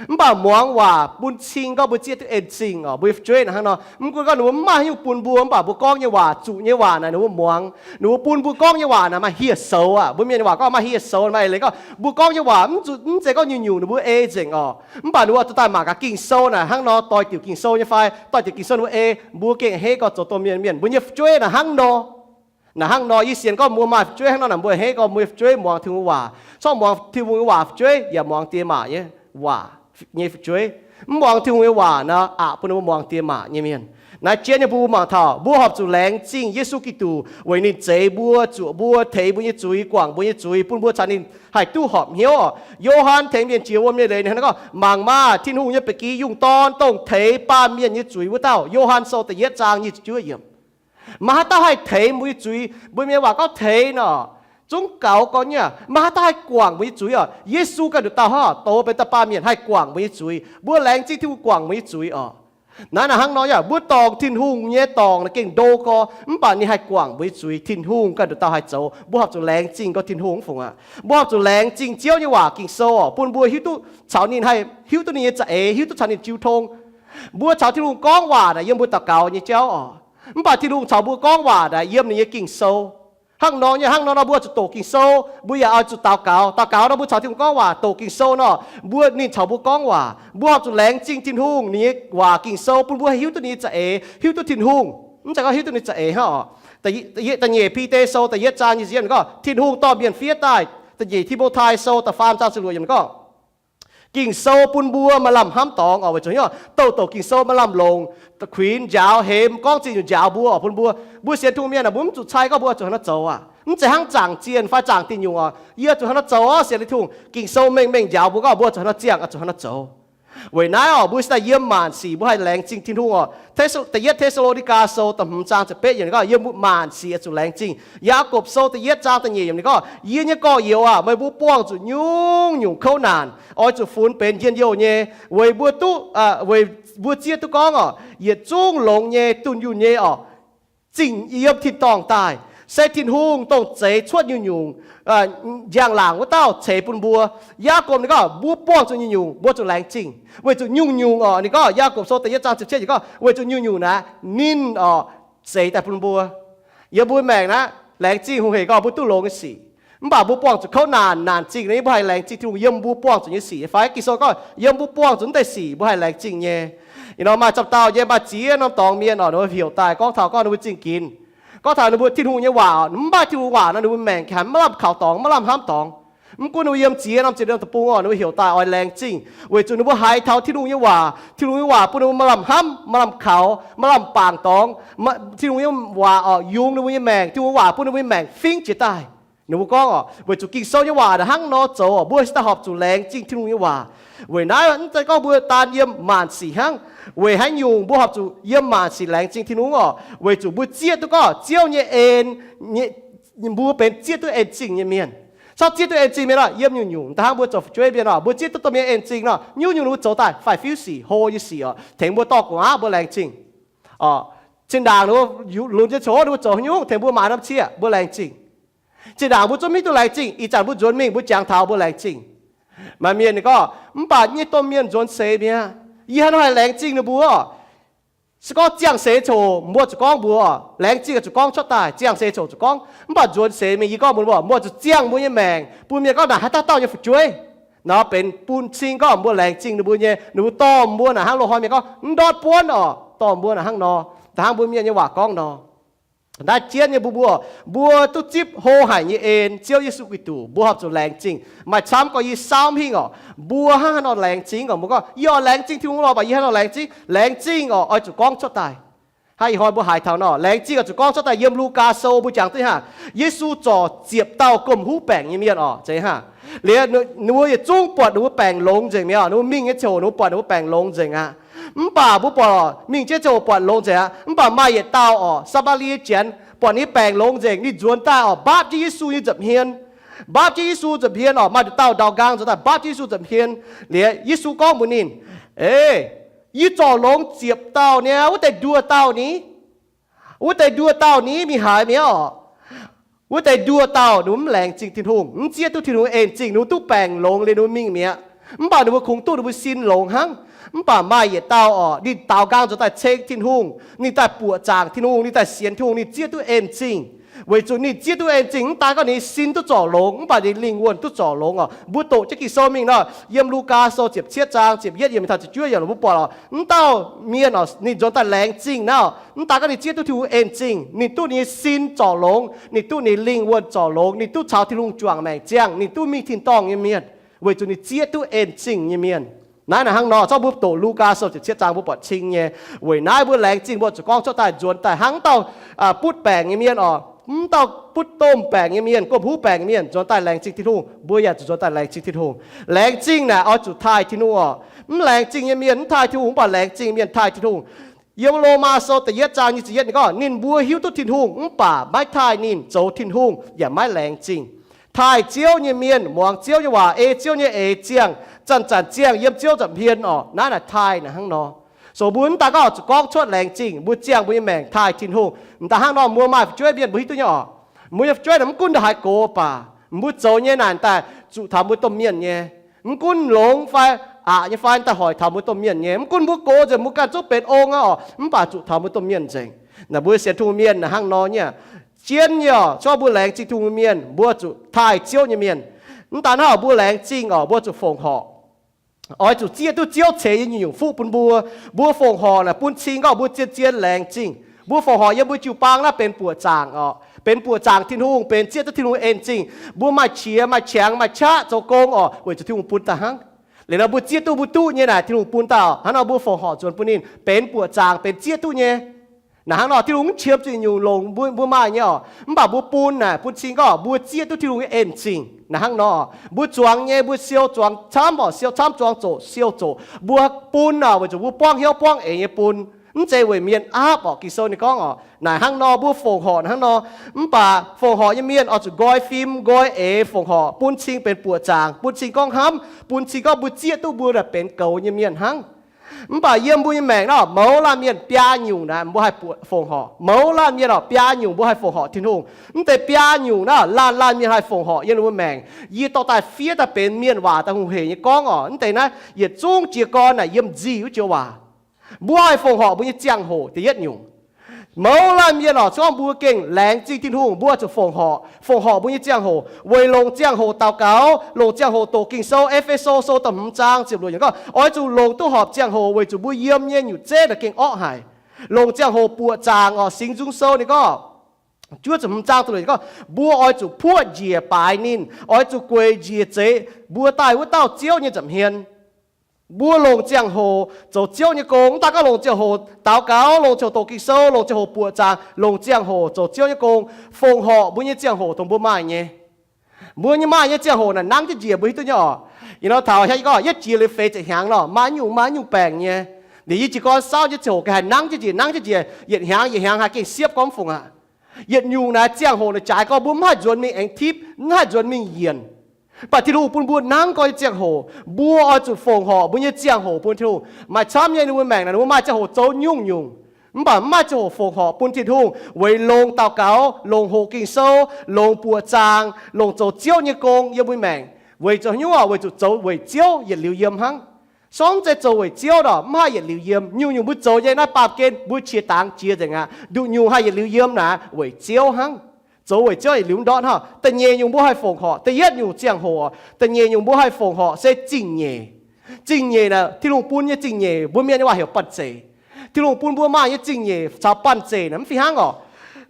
Mv baac muangx waac bun cing gorngv mbuo zieqv duqv en zingh oc. Mbuo nyei fu'jueiv naaic hnangv nor, mv gunv gorngv ninh mbuo mv maaih haaix nyungc bun mbuo, mv baac mbuo gorngv nyei waac, zuqc nyei waac naaic ninh mbuo muangx. Ninh mbuo bun mbuo gorngv nyei waac naaic maaih hieh soux aqv. Mbuo mienh nyei waac gorngv maaih hieh soux, maaih eix leiz gorngv mbuo gorngv nyei waac mv zeiz gorngv nyungc-nyungc ninh mbuo ei nzengc oc. Mv baac ninh mbuo duqv daaih mangc gaax Ging-Sou naaic hnangv nor, doix diuc Ging-Sou nyei fai, doix diuc Ging-Sou ninh mbuo ei, mbuo gengh a'hneiv gorngv zoux domh mienh mienh. Mbuo nyei fu'jueiv naaic hnangv nor. Naaic hnangv nor, yie sienx gorngv mbuo maaih fu'jueiv hnangv nor naaic, mbuo a'hneiv gorngv mbuo nyei fu'jueiv muangx Tin-Hungh waac. Corc muangx Tin-Hungh nyei waac fu'jueiv yaac muangx diex maac nyei waac nyei fu'jueiv. Mv muangx Tin-Hungh nyei waac nor, aqc bun ninh mbuo muangx diex maac nyei mienh. Naaiv jien nyei mbuo mangc taux mbuo horpc zuqc laengz zingh Yesu Giduc weic ninh zeix mbuo, zuoqc mbuo, teix mbuo nyei zuiz, guangc mbuo nyei zuiz, bun mbuo caux ninh haih duqv horpc hnyouv oc. Yo^han tengx mienh jiex wuom nyei leiz ninh hnangv nor gorngv, mangc maah! Tin-Hungh nyei ba'gi yungh dorn dongh teix baamh mienh nyei zuiz wuov dauh. Yo^han sou da'yietv zaang nyic ziepc juov yiemc. Maaih haaix dauh haih teix mbuo nyei zuiz? Mbuo mienh waac gorngv teix nor, zungv gaux gorngv nyei. Maaih haaix dauh haih guangc mbuo nyei zuiz oc? Yesu ganh nduqc dauh hnangv oc, douz benx dauh baamh mienh haih guangc mbuo nyei zuiz. Mbuo laengz zingh Tin-Hungh guangc mbuo nyei zuiz oc. Naaiv, naaiv hnangv nor yaac mbuo dorngc Tin-Hungh nyei dorngc naaiv gengh ndo gorx, mv baac ninh haih guangc mbuo nyei zuiz. Tin-Hungh ganh nduqc dauh haih zoux. Mbuo horpc zuqc laengz zingh gorngv Tin-Hungh mv fungc aqv. Mbuo horpc zuqc laengz zingh Ziouv nyei waac Ging-Sou oc, bun mbuo hiuv duqv caux ninh haih, hiuv duqv ninh nyei za'eix, hiuv duqv caux ninh jiu tong. Mbuo caux Tin-Hungh gorngv waac naaic yiem mbuo daux gaux nyei jauv oc. Mv baac Tin-Hungh caux mbuo gorngv waac naaic yiem ninh nyei Ging-Sou. Hnangv nor nyei, hnangv nor nor mbuo zuqc doqc Ging-Sou, mbuo yaac oix zuqc daux gaux. Daux gaux nor mbuo caux Tin-Hungh gorngv waac, doqc Ging-Sou nor, mbuo, ninh caux mbuo gorngv waac. Mbuo horpc zuqc laengz zingh Tin-Hungh ninh nyei waac Ging-Sou bun mbuo hiuv duqv ninh nyei za'eix, hiuv duqv Tin-Hungh. Mv zeiz gorngv hiuv duqv ninh za'eix hnangv oc. Da'nyeic Bide Sou da'yietv zaang nyic ziepc yiemc gorngv, Tin-Hungh dorh mienh fiev daaih. Da'nyeic Ti^mo^tai Sou da'faam zaang ziepc luoqc yiemc gorngv, Ging-Sou bun mbuo maaih lamh hnamv dorngx oc. Weic zuqc nyei, douc douc Ging-Sou maaih lamh longc, kuinx, njaaux, hemx, gorngv ziex nyungc njaaux mbuo oc, bun mbuo. Mbuo sienx Tin-Hungh mienh aah, mbuo mv zuqc cai gorngv mbuo zuqc haaix nor zoux aqv. Mv zeiz hnangv zaangc zienh fai zaangc diuh nyungc oc, yie zuqc haaix nor zoux oc, sienx liuz Tin-Hungh. Ging-Sou mengh mengh njaaux mbuo gorngv mbuo zuqc haaix nor ziangh, zuqc haaix nor zoux. Weic naaiv oc, mbuo se daaih yiem maanc sic mbuo haih laengz zingh Tin-Hungh oc. Da'yietv Te^saa^lo^ni^gaa Sou da'hmz zaang ziepc betv yiemc gorngv, yiem maanc sic oix zuqc laengz zingh. Yaagorpc Sou da'yietv zaang da'nyeic yiemc ninh gorngv, Yie nyei gorx-youz aac, meih mbuo buangh zuqc nyungc-nyungc kouv naanc, oix zuqc funx benx njien-youh nyei, weic mbuo duqv, weic mbuo zieqv duqv gorngv oc, yietc zungv longx nyei, dunh yunh nyei oc, zingh yiem tin-dorngh daaih. Se Tin-Hungh dongh zeix cuotv nyungc-nyungc njang-laangc wuov dauh ceix bun mbuo. Yaagorpc ninh gorngv, mbuo buangh zuqc nyungc-nyungc, mbuo zuqc laengz zingh. Weic zuqc nyungc-nyungc oc, ninh gorngv, Yaagorpc Sou da'yietv zaang ziepc cietv yiemc gorngv, weic zuqc nyungc-nyungc naaiv ninh oc, zeix daaih bun mbuo. Yiem mbuo maengc naaiv, laengz zingh hungh heic gorngv mbuo duqv longx nyei sic. Mv baac mbuo buangh zuqc kouv naanc, naanc zingh nyei, mbuo haih laengz zingh Tin-Hungh yiem mbuo buangh zuqc nyei sic fai? Ging-Sou gorngv yiem mbuo buangh zuqc naaiv deix sic mbuo haih laengz zingh nyei. Ih hnoi maaih zam dauh nyei, maaih ziex norm dorngx mienh oc, ninh mbuo heuc daaih gorngv taux gorngv ninh mbuo zingh ginx, gorngv taux ninh mbuo Tin-Hungh nyei waac, mv maaih Tin-Hungh waac nor ninh mbuo maengc haiz maiv lamh kaux dorngx, maiv lamh hnamv dorngx. Mv gunv ninh mbuo yiem ziex norm ziex norm deic-bung oc, ninh mbuo heuc daaih oix laengz zingh, weic zuqc ninh mbuo haiz taux Tin-Hungh nyei waac. Tin-Hungh nyei waac bun ninh mbuo maaih lamh hnamv, maaih lamh kaux, maaih lamh bangc dorngx. Tin-Hungh nyei waac oc, yungz ninh mbuo nyei maengc. Tin-Hungh waac bun ninh mbuo nyei maengc fingv jiez daaih. Ninh mbuo gorngv oc, weic zuqc Ging-Sou nyei waac naaic hnangv nor zoux oc, mbuo se daaih horpc zuqc laengz zingh Tin-Hungh nyei waac. Weic naaiv mv zeiz gorngv mbuo daan yiem maanc sic hnangv. Weic haaix nyungc mbuo horpc zuqc yiem maanc sic laengz zingh Tin-Hungh oc? Weic zuqc mbuo zieqv duqv gorngv Ziouv nyei en, mbuo benx zieqv duqv en-zingh nyei mienh. Corc zieqv duqv en-zingh mienh oc, yiem nyungc-nyungc, da'hnangv mbuo zoux fu'jueiv mienh oc, mbuo zieqv duqv domh mienh en-zingh nor, nyungc-nyungc ninh mbuo zoux daaih faix-fiuv sic, hlo nyei sic oc, tengx mbuo dorh gu'nguaaz, mbuo laengz zingh. Oc, zinh ndaangc ninh mbuo lunx nyei coc ninh mbuo zoux haaix nyungc tengx mbuo maaiz norm cieqv, mbuo laengz zingh. Zinh ndaangc mbuo zungv mv hiuv duqv laengz zingh, ih zanc mbuo nzuonx mingh mbuo jangx taux mbuo laengz zingh. Maaih mienh ninh gorngv, mv baac nyei domh mienh nzuonx seix mi'aqv, yie haaix nor haih laengz zingh ninh mbuo? Se gorngv ziangh seix coc mbuo zuqc gorngv mbuox, laengz zingh zuqc gorngv cuotv daaih, ziangh seix coc zuqc gorngv. Mv baac nzuonx seix mingh yie gorngv mbuox mbuo, mbuo zuqc ziangh mbuo nyei maengc bun mienh gorngv naaic haaix dauh dauh nyei fu'jueiv. Nor benx bun cing gorngv mbuo laengz zingh ninh mbuo nyei, ninh mbuo dorh mbuo naaic hnangv loz-hnoi mienh gorngv mv ndortv buonv orqc, dorh mbuo naaic hnangv nor. Da'hnangv mbuo mienh nyei waac gorngv nor. Naaiv jienv nyei mbuo, mbuo, mbuo duqv zipv hlo haic nyei en, Ziouv Yesu Giduc, mbuo horpc zuqc laengz zingh. Maaih camv gorngv yie saauv mv hingh orqc, mbuo hnangv haaix nor laengz zingh orqc? Mbuo gorngv, yie oix laengz zingh Tin-Hungh lorh, mv baac yie hnangv haaix nor laengz zingh? Laengz zingh orqc, oix zuqc gorngv cuotv daaih. Hnangv ih hnoi mbuo haiz taux nor, laengz zingh oix zuqc gorngv cuotv daaih. Yiem Lugaa Sou mbuo jangx duqv hnangv, Yesu zorc ziepc dauh gomh huv baengc nyei mienh orqc, zeiz hnangv. Liuz ninh mbuo yietc zungv buatc ninh mbuo baengc longx nzengc mi'aqv. Ninh mbuo mingh nyei ziangh hoc ninh mbuo buatc ninh mbuo baengc longx nzengc aqv. Mv baac mbuo buatc mingh jienv ziangh hoc buatc longx nzengc aqv. Mv baac maaih yietc dauh orqc, Saa^mbaa^lie Janx, buatc ninh baengc longx nzengc, ninh nzuonx daaih orqc, mbaapv jienv Yesu nyei nza'hmien. Mbaapv jienv Yesu nza'hmien orqc. Maaih nduqc dauh ndaaux nqaang nzuonx daaih mbaapv jienv Yesu nza'hmien. Liuz Yesu gorngv mbuox ninh, Eix, yie zorc longx ziepc dauh niaa, wuov deix nduoh dauh ni? Wuov deix nduoh dauh ni mingh haaix mi'aqv orqc? Wuov deix nduoh dauh ninh mbuo mv laengz zingh Tin-Hungh, mv zieqv duqv Tin-Hungh en zingh, ninh mbuo duqv baengc longx liuz ninh mbuo mingh mi'aqv. Mv baac ninh mbuo kungx duqv ninh mbuo sin longx hnangv. Mv baac maaih yietc dauh orqc, ninh daaux nqaang nzuonx daaih ceng Tin-Hungh, ninh daaih buoqc zaangc Tin-Hungh, ninh daaih sienx Tin-Hungh, ninh zieqv duqv en zingh. Weic zuqc ninh zieqv duqv en zingh, mv daan gorngv ninh sin duqv zorc longx, mv baac ninh lingh wuonh duqv zorc longx orqc. Mbuo doqc jienv Ging-Sou mingh nor, yiem Lugaa Sou ziepc cietv zaang ziepc yietv yiemc taux ziepc juov yiemc, mbuo buatc orqc, mv dauh mienh orqc, ninh nzuonx daaih laengz zingh naaiv, mv daan gorngv ninh zieqv duqv Tin-Hungh en zingh, ninh duqv ninh nyei sin zorc longx, ninh duqv ninh lingh wuonh zorc longx, ninh duqv caux Tin-Hungh juangc maengc ziangh, ninh duqv mingh tin-dorngh nyei mienh. Weic zuqc ninh zieqv duqv en zingh nyei mienh. Naaiv naaic hnangv nor, zorqv mbuo doqc Lugaa Sou ziepc cietv zaang mbuo buatc cing nyei. Weic naaiv mbuo laengz zingh mbuo zuqc gorngv cuotv daaih, nzuonx daaih hnangv dauh butv baengc nyei mienh orqc, mv dauh butv domh baengc nyei mienh, gomh huv baengc nyei mienh nzuonx daaih laengz zingh Tin-Hungh, mbuo yaac zuqc nzuonx daaih laengz zingh Tin-Hungh. Laengz zingh naaic oix zuqc taaih Tin-Hungh orqc. Mv laengz zingh nyei mienh mv taaih Tin-Hungh, mv baac laengz zingh mienh taaih Tin-Hungh. Yiem Lomaa Sou da'yietv zaang nyic ziepc yietv ninh gorngv, ninh mbuo hiuv duqv Tin-Hungh mv baac maiv taaih ninh, zoux Tin-Hungh yaac maiv laengz zingh. Taaih Ziouv nyei mienh muangx Ziouv nyei waac, ei Ziouv nyei eix ziangh, zanc-zanc ziangh yiem Ziouv nza'hmien orqc. Naaiv naaic taaih naaic hnangv nor. So mbuo mv daan gorngv zuqc gorngv cuotv laengz zingh, mbuo ziangh mbuo nyei maengc taaih Tin-Hungh. Mv daan hnangv nor, mbuo maaih fu'jueiv mienh mbuo hiuv duqv nyei orqc. Mbuo nyei fu'jueiv naaic mv gunv ndongc haaix gox baac, mbuo zoux nyei naaic daaih zuqc taux mbuo domh mienh nyei. Mv gunv longx fai aqc nyei fai, daaih hoic taux mbuo domh mienh nyei. Mv gunv mbuo gox nzengc, mbuo ganh zungv benx ong aqv orqc, mv baac zuqc taux mbuo domh mienh nzengc. Naaic mbuo sienx Tin-Hungh mienh naaic hnangv nor nyei. Jienv nyei orqc, gorngv mbuo laengz zingh Tin-Hungh mienh, mbuo zuqc taaih Ziouv nyei mienh. Mv daan hnangv mbuo laengz zingh orqc, mbuo zuqc fongc horc. Oix zuqc zieqv duqv Ziouv ceix nyei nyungc-nyungc fuqv bun mbuo. Mbuo fongc horc naaic bun cing gorngv mbuo zien-zien laengz zingh. Mbuo fongc horc yiem mbuo jiu-baang naaiv benx buoqc zaangc orqc, benx buoqc zaangc Tin-Hungh, benx zieqv duqv Tin-Hungh en zingh. Mbuo maaih qiex maaih qangx maaih qaqv zoux gong orqc, weic zuqc Tin-Hungh bun daaih hnangv. Liuz nor mbuo zieqv duqv mbuo duqv nyei naaic Tin-Hungh bun daaih. Hnangv nor mbuo fongc horc nzuonx bun ninh benx buoqc zaangc, benx zieqv duqv nyei. Naaic hnangv nor Tin-Hungh mv qiemx zuqc nyungc longc mbuo, mbuo maaih nyei orqc, mv baac mbuo bun naaic bun cing gorngv mbuo zieqv duqv Tin-Hungh nyei en zingh. Naaic hnangv nor mbuo zuangx nyei, mbuo siou zuangx camv orqc, siou camv, zuangx zoqc siou zoqc, mbuo bun orqc, weic zuqc mbuo buangv hnyouv buangv eix nyei bun. Mv zeiz weic mienh aapv orqc. Ging-Sou ninh gorngv orqc, naaic hnangv nor mbuo fongc horc hnangv nor. Mv baac fongc horc nyei mienh oix zuqc nqoi fim nqoi eix fongc horc, bun cing benx buoqc zaangc, bun cing gorngv hnamv, bun cing gorngv mbuo zieqv duqv mbuo naaic benx goux nyei mienh hnangv. Mv baac yiem mbuo nyei maengc nor, mouz laanh mienh biaa nyungc naaic mbuo haih fongc horc. Mouz laanh mienh orqc, biaa nyungc mbuo haih fongc horc Tin-Hungh. Mv deix biaa nyungc naaic laanh laanh mienh haih fongc horc yiem ninh mbuo maengc. Yie dorh daaih fiev daaih benx mienh waac daaih hungh heic nyei gorngv orqc. Mv deix naaiv yietc zungv jiez gorn naaic yiem nzih wuov joux waac. Mbuo haih fongc horc mbuo nyei ziangh hoc da'yietv nyungc. Mouz laanh mienh orqc, se gorngv mbuo gengh laengz zingh Tin-Hungh, mbuo zuqc fongc horc, fongc horc mbuo nyei ziangh hoc, weic longc ziangh hoc daux gaux, longc ziangh hoc doqc Ging-Sou. E^fe^so Sou da'hmz zaang ziepc luoqc yiemc gorngv, oix zuqc longc duqv horpc ziangh hoc, weic zuqc mbuo yiem nyei nyutc zeiv naaic gengh orqv haic. Longc ziangh hoc buoqc zaangc orqc. Singx Nzung Sou ninh gorngv, juov ziepc hmz zaang da'luoqc gorngv, mbuo oix zuqc puoqv njiec baaix ninh, oix zuqc gueic njiec zeiz mbuo daaih wuov dauh Ziouv nyei nza'hmien. Mbuo longc ziangh hoc zoux Ziouv nyei gong. Mv daan gorngv longc ziangh hoc daux gaux, longc ziangh hoc doqc Ging-Sou, longc ziangh hoc buoqc zaangc, longc ziangh hoc zoux Ziouv nyei gong, fongc horc mbuo nyei ziangh hoc dongh mbuo maaih nyei. Mbuo nyei maaih nyei ziangh hoc naaic nangv jienv njiec, mbuo hiuv duqv nyei orqc. Ih hnoi taux hnangv yie gorngv, yietv jiex liuz feix ziepc hnyangx nor, maaih nyungc maaih nyungc baengc nyei. Liuz yie jiez gorn saauv nyei ziangh hoc gengh haih nangv jienv njiec, nangv jienv njiec, yietc hnyangx yietc hnyangx haih gengh siepv gormx fungc aqv. Yietc nyungc naaic ziangh hoc naaic jaaix gorn mbuo mv haih nzuonx mingh aengx tipv, mv haih nzuonx mingh yienc. Mv baac Tin-Hungh bun mbuo nangv gorn nyei ziangh hoc, mbuo oix zuqc fongc horc mbuo nyei ziangh hoc bun Tin-Hungh. Maaih camv nyei ninh mbuo maengc naaic, ninh mbuo maaih ziangh hoc zoux nyungc-nyungc, mv baac mv maaih ziangh hoc fongc horc bun Tin-Hungh, weic longc daux gaux, longc hoqc Ging-Sou, longc buoqc zaangc, longc zoux Ziouv nyei gong yiem mbuo maengc. Weic zuqc haaix nyungc orqc? Weic zuqc zoux weic Ziouv yietc liuz yiem hnangv. Sorng zeiz zoux weic Ziouv nor, mv haih yietc liuz yiem. Nyungc-nyungc mbuo zoux nyei naaiv baamh gen mbuo qiex dangx jiex nzengc aqv. Nduqc nyungc haih yietc liuz yiem naaic weic Ziouv hnangv. zoux weic Ziouv yietc liuz ndortv hnangv. Da'nyeic nyungc mbuo haih fongc horc, da'yietv nyungc ziangh hoc, da'nyeic nyungc mbuo haih fongc horc se zingh nyeic. Zingh nyeic naaic, Tin-Hungh bun nyei zingh nyeic, mbuo mienh nyei waac heuc banh zeic. Tin-Hungh bun mbuo maaih nyei zingh nyeic caux banh zeic naaic mv fih hnangv orqc.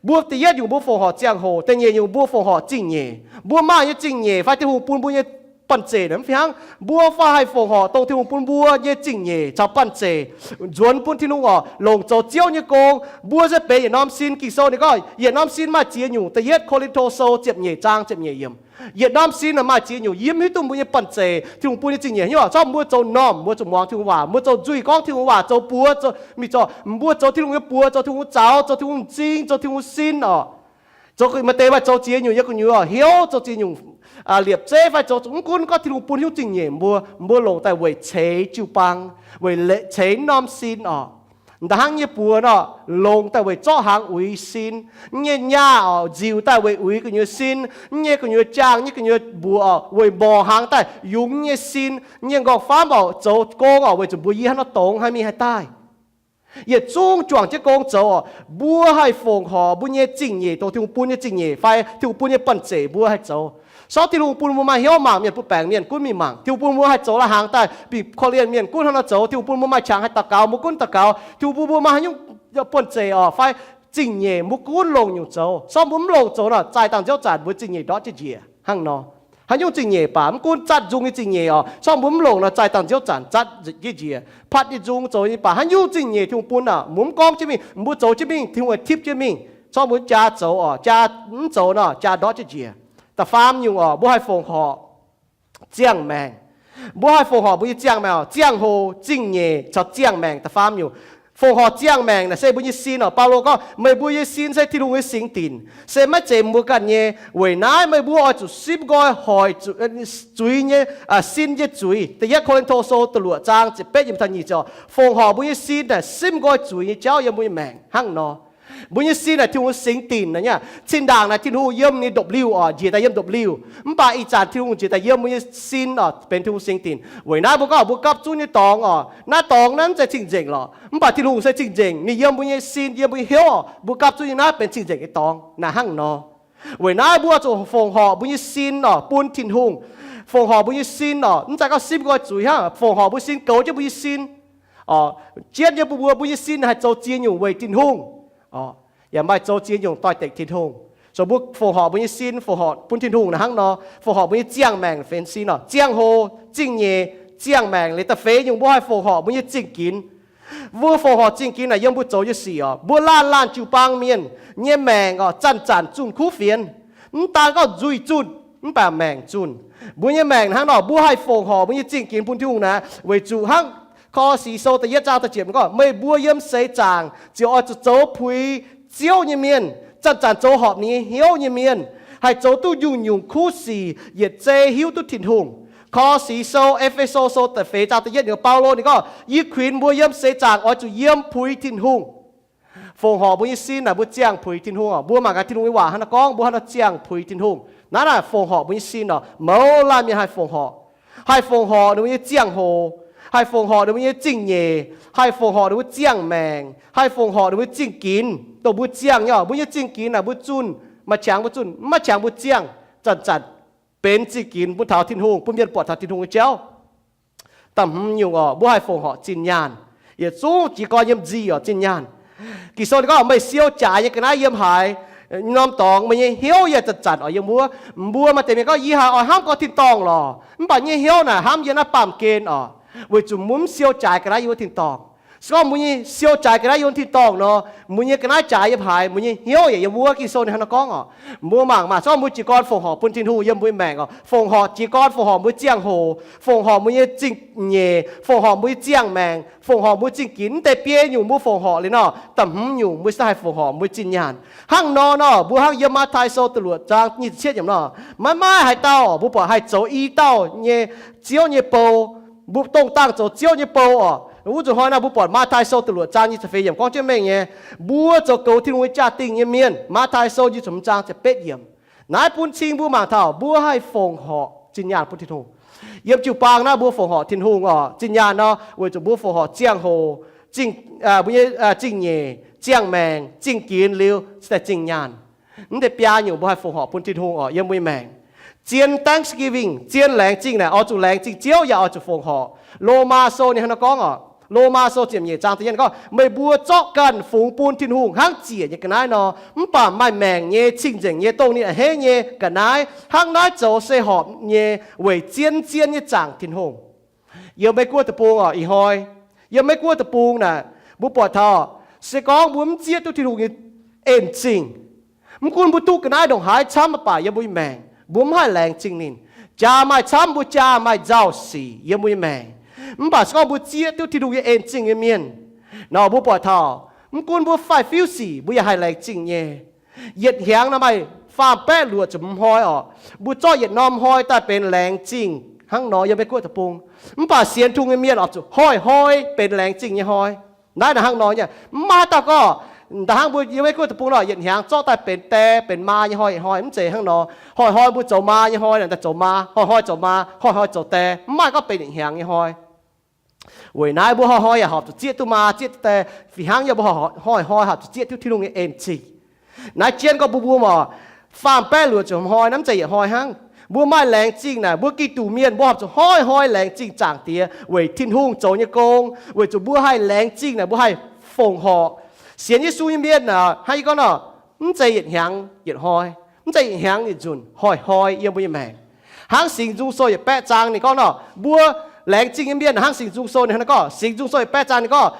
Mbuo da'yietv nyungc mbuo fongc horc ziangh hoc, da'nyeic nyungc mbuo fongc horc zingh nyeic. Mbuo maaih nyei zingh nyeic fai Tin-Hungh bun mbuo nyei banh zeic naaic mv fih hnangv. Mbuo fai haih fongc horc dongh Tin-Hungh bun mbuo nyei zingh nyeic caux banh zeic nzuonx bun Tin-Hungh orqc, longc zoux Ziouv nyei gong. Mbuo se benx yietc norm sin. Ging-Sou ninh gorngv yietc norm sin maaih ziex nyungc. Da'yietv Ko^lin^to Sou ziepc nyeic zaang ziepc nyeic yiemc. Yietc norm sin maaih ziex nyungc. Yie mv hiuv duqv mbuo nyei banh zeic, Tin-Hungh bun nyei zingh nyeic nyungc. Corc mbuo zoux normh, mbuo zuqc muangx Tin-Hungh waac, mbuo zoux nzuih gorngv Tin-Hungh waac, zoux buoz, zoux mingh zoux, mbuo zoux Tin-Hungh nyei buoz, zoux Tin-Hungh zaux, zoux Tin-Hungh m'zing, zoux Tin-Hungh sin orqc. Zoux maaih deix maaih zoux ziex nyungc, yie gu'nyuoz hnyouv zoux ziex nyungc, liepc zeiv fai zoux, mv gunv gorngv Tin-Hungh bun hnyouv zingh nyeic mbuo, mbuo longc daaih weic ceix jiu-baang, weic ceix norm sin orqc. Da'hnangv nyei buoz nor, longc daaih weic zorqv hnaangx uix sin. Nyei nyaah orqc, nziux daaih weic uix gu'nyuoz sin. Nyei gu'nyuoz jaang, nyei gu'nyuoz mbuoqc orqc, weic morc hnaangx daaih yungz nyei sin. Nyei nqorngv-famv orqc, zoux gong orqc, weic zuqc mbuox yie hnangv nor dongz haih mingh haih daaih. Yietc zungv juangc jienv gong zoux orqc. Mbuo haih fongc horc mbuo nyei zingh nyeic, dongh Tin-Hungh bun nyei zingh nyeic fai Tin-Hungh bun nyei banh zeic mbuo haih zoux. Sortv Tin-Hungh bun mbuo maaih hnyouv mangc mienh, bun baengc mienh gunv mingh mangc. Tin-Hungh bun mbuo haih zoux lai-hnaangx daaih bingx korv-lienh mienh gunv hnangv nor zoux. Tin-Hungh bun mbuo maaih qangx haih daux gaux, mbuo gunv daux gaux. Tin-Hungh bun mbuo maaih haaix nyungc banh zeic orqc fai zingh nyeic, mbuo gunv longc nyungc zoux. Sortv mbuo mv longc zoux nor, zaih dangh nziouv zanc mbuo zingh nyeic ndortv jienv njiec hnangv nor. Haaix nyungc zingh nyeic baac, mv gunv zatv nzung nyei zingh nyeic orqc, sortv mbuo mv longc nor, zaih dangh nziouv zanc zatv jienv njiec. Patv nyei nzung zoux nyei baac, haaix nyungc zingh nyeic Tin-Hungh bun orqc, mbuo mv gorngv jienv mingh, mbuo zoux jienv mingh, Tin-Hungh tip jienv mingh. Sortv mbuo jaa zoux orqc, jaa mv zoux nor, jaa ndortv jienv njiec. Da'faam nyungc orqc, mbuo haih fongc horc ziangh maengc. Mbuo haih fongc horc mbuo nyei ziangh maengc orqc, ziangh hoc, zingh nyeic caux ziangh maengc. Da'faam nyungc, fongc horc ziangh maengc naaic se mbuo nyei sin orqc. Baulo gorngv, meih mbuo nyei sin se Tin-Hungh nyei singx dinc, se maiv zeiz mbuo ganh nyei. Weic naaiv meih mbuo oix zuqc simv nqoi hoic zuiz nyei, sin nyei zuiz. Da'yietv Ko^lin^to Sou da'luoqc zaang ziepc betv yiemc taux nyic ziepc orqc, fongc horc mbuo nyei sin naaic simv nqoi zuiz nyei jauv yiem mbuo nyei maengc hnangv nor. Mbuo nyei sin naaic Tin-Hungh singx dinc naaic nyei. Cin-ndaangc naaic Tin-Hungh yiem ninh ndopv-liuh orqc, njiec daaih yiem ndopv-liuh. Mv baac ih zanc Tin-Hungh njiec daaih yiem mbuo nyei sin orqc, benx Tin-Hungh singx dinc. Weic naaiv mbuo gorngv mbuo gapv zunv nyei dorngx orqc, naaiv dorngx naaiv mv zeiz cing-nzengc lorqc. Mv baac Tin-Hungh se cing-nzengc, ninh yiem mbuo nyei sin, yiem mbuo nyei hnyouv orqc, mbuo gapv zunv nyei naaiv benx cing-nzengc nyei dorngx naaic hnangv nor. Weic naaiv mbuo zuqc fongc horc mbuo nyei sin orqc bun Tin-Hungh. Fongc horc mbuo nyei sin orqc, mv zeiz gorngv simv nqoi zuiz hnangv, fongc horc mbuo sin goux jienv mbuo nyei sin orqc. Jienv nyei bun mbuo, mbuo nyei sin haih zoux ziex nyungc weic Tin-Hungh orqc, yaac maaih zoux ziex nyungc doix-dekc Tin-Hungh. So mbuo fongc horc mbuo nyei sin, fongc horc bun Tin-Hungh naaic hnangv nor, fongc horc mbuo nyei ziangh maengc fenx sin orqc, ziangh hoc, zingh nyeic, ziangh maengc. Liuz da'feix nyungc mbuo haih fongc horc mbuo nyei zingh ginx. Mbuo fongc horc zingh ginx naaic yiem mbuo zoux nyei sic orqc. Mbuo laanh laanh jiu-baang mienh nyei maengc orqc, zanc-zanc zunh kuv fienx. Mv daan gorngv nzuih zunh, mv baac maengc zunh. Mbuo nyei maengc hnangv nor, mbuo haih fongc horc mbuo nyei zingh ginx bun Tin-Hungh naaic, weic zuqc hnangv Ko^lo^si Sou da'yietv zaang da'ziepc gorngv, meih mbuo yiem seix zaangc ziouc oix zuqc zoux puix Ziouv nyei mienh, zanc-zanc zoux horpc ninh nyei hnyouv nyei mienh, haih zoux duqv nyungc-nyungc kuv sic, yietc zei hiuv duqv Tin-Hungh. Ko^lo^si Sou, E^fe^so Sou da'feix zaang da'yietv nyungc, Baulo ninh gorngv, yie kuinx mbuo yiem seix zaangc oix zuqc yiem puix Tin-Hungh. Fongc horc mbuo nyei sin naaic mbuo ziangh puix Tin-Hungh orqc. Mbuo mangc gaax Tin-Hungh nyei waac hnangv nor gorngv, mbuo hnangv nor ziangh puix Tin-Hungh. Naaiv naaic fongc horc mbuo nyei sin orqc, mouz laanh mienh haih fongc horc. Haih fongc horc ninh mbuo nyei ziangh hoc, haih fongc horc ninh mbuo nyei zingh nyeic, haih fongc horc ninh mbuo ziangh maengc, haih fongc horc ninh mbuo zingh ginx. Dongh mbuo ziangh nyei orqc, mbuo nyei zingh ginx naaic mbuo zunh, maaih qangx mbuo zunh, mv maaih qangx mbuo ziangh. Zanc-zanc benx zingh ginx bun taux Tin-Hungh, bun mienh buatc taux Tin-Hungh nyei jauv. Da'hmz nyungc orqc, mbuo haih fongc horc zinh nyaanh. Yietc zungv jiez gorn yiem nzih orqc, zinh nyaanh. Ging-Sou ninh gorngv, meih siou jaaix nyei ga'naaiv yiem haaix norm dorngx, meih nyei hnyouv yaac zanc-zanc oix yiem wuov. Mbuo maaih deix mienh gorngv, yie haiz oix hnamv gorx tin-dorngh lorqc, mv baac nyei hnyouv naaic hnamv yie naaiv baamh gen orqc, weic zuqc mbuo mv siou jaaix ga'naaiv yiem wuov tin-dorngh. Se gorngv mbuo nyei siou jaaix ga'naaiv yiem wuov tin-dorngh nor, mbuo nyei ga'naaiv jaaix yiem haaix, mbuo nyei hnyouv yaac yiem wuov. Ging-Sou ninh hnangv nor gorngv orqc. Mbuo mangc maah, se gorngv mbuo jiez gorn fongc horc bun Tin-Hungh yiem mbuo nyei maengc orqc, fongc horc jiez gorn, fongc horc mbuo ziangh hoc, fongc horc mbuo nyei zingh nyeic, fongc horc mbuo nyei ziangh maengc, fongc horc mbuo zingh ginx, mv deix biei nyungc mbuo fongc horc liuz nor, da'hmz nyungc mbuo se haih fongc horc mbuo zinh nyaanh. Hnangv nor nor, mbuo hnangv yiem Matv^tai Sou da'luoqc zaang nyic ziepc cietv yiemc nor, maiv maaih haaix dauh mbuo buatc haih zoux i dauh nyei Ziouv nyei bou. Mbuo dongh dangh zoux Ziouv nyei bou orqc. Wuov zuqc hnoi nor mbuo buatc Matv^tai Sou da'luoqc zaang nyic ziepc feix yiemc gorngv jienv mengh nyei, mbuo zoux goux Tin-Hungh nyei jaa-dingh nyei mienh. Matv^tai Sou nyic ziepc hmz zaang ziepc betv yiemc. Naaiv bun cing mbuo mangc taux mbuo haih fongc horc zinh nyaanh bun Tin-Hungh. Yiem jiu-baang naaiv mbuo fongc horc Tin-Hungh orqc, zinh nyaanh nor, weic zuqc mbuo fongc horc ziangh hoc, zingh, mbuo nyei zingh nyeic, ziangh maengc, zingh ginx liuz cingx daaih zinh nyaanh. Mv deix biaa nyungc mbuo haih fongc horc bun Tin-Hungh oc, yiem mbuo nyei maengc. Zien Thanksgiving, zien laengz zingh naaic oix zuqc laengz zingh Ziouv yaac oix zuqc fongc horc. Lomaa Sou ninh hnangv nor gorngv oc. Lomaa Sou ziepc nyeic zaang da'yietv gorngv, meih mbuo zorqv ganh fungx bun Tin-Hungh hnangv ziec nyei ga'naaiv nor, mv baac maaih maengc nyei cing-nzengc nyei dongh ninh a'hneiv nyei ga'naaiv. Hnangv naaiv zoux se horpc nyei weic zien zien nyei zaangc Tin-Hungh. Yiem Meiv Guoqv deic-bung oc, ih hnoi yiem Meiv Guoqv deic-bung naaic, mbuo buatc taux se gorngv mbuo mv zieqv duqv Tin-Hungh nyei en zingh, mv gunv mbuo duqv ga'naaiv ndongc haaix camv mv baac yiem mbuo nyei maengc mbuo mv haih laengz zingh ninh. Jaa maaih camv, mbuo jaa maaih nzauh sic yiem mbuo nyei maengc, mv baac se gorngv mbuo zieqv duqv Tin-Hungh nyei en zingh nyei mienh nor, mbuo buatc taux mv gunv mbuo faix-fiuv sic mbuo yaac haih laengz zingh nyei. Yietc hnyangx naaic maaih faam-baeqv luoqc ziepc hmz hnoi oc. Mbuo zorqv yietc norm hnoi daaih benx laengz zingh hnangv nor yiem Meiv Guoqv deic-bung. Mv baac sienx Tin-Hungh nyei mienh oix zuqc hnoi-hnoi benx laengz zingh nyei hnoi. Naaiv naaic hnangv nor nyei, mv maaih dauh gorngv, da'hnangv mbuo yiem Meiv Guoqv deic-bung nor, yietc hnyangx zorqv daaih benx die benx maa nyei hnoi, hnoi mv zeiz hnangv nor. Hnoi-hnoi mbuo zoux maa nyei hnoi naaic daaih zoux maa, hnoi-hnoi zoux maa, hnoi-hnoi zoux die, mv maaih gorngv benx yietc hnyangx nyei hnoi. Weic naaiv mbuo hnoi-hnoi yaac horpc zuqc zieqv duqv maa, zieqv duqv die, fih hnangv yaac mbuo hnoi-hnoi horpc zuqc zieqv duqv Tin-Hungh nyei en zingh. Naaiv jienv gorngv mbuo, mbuo mv faam-baeqv luoqc ziepc hmz hnoi naaiv mv zeiz yietc hnoi hnangv. Mbuo maaih laengz zingh naaic, mbuo Giduc mienh mbuo horpc zuqc hnoi-hnoi laengz zingh Zaangc Diex weic Tin-Hungh zoux nyei gong, weic zuqc mbuo haih laengz zingh naaic mbuo haih fongc horc. Sienx Yesu nyei mienh naaic, hnangv yie gorngv nor, mv zeiz yietc hnyangx yietc hnoi, mv zeiz yietc hnyangx yietc nzunc, hnoi-hnoi yiem mbuo nyei maengc. Hnangv Singx Nzung Sou yietc baeqv zaang ninh gorngv nor, mbuo laengz zingh nyei mienh hnangv Singx Nzung Sou ninh hnangv nor gorngv, Singx Nzung Sou yietc baeqv zaang ninh gorngv,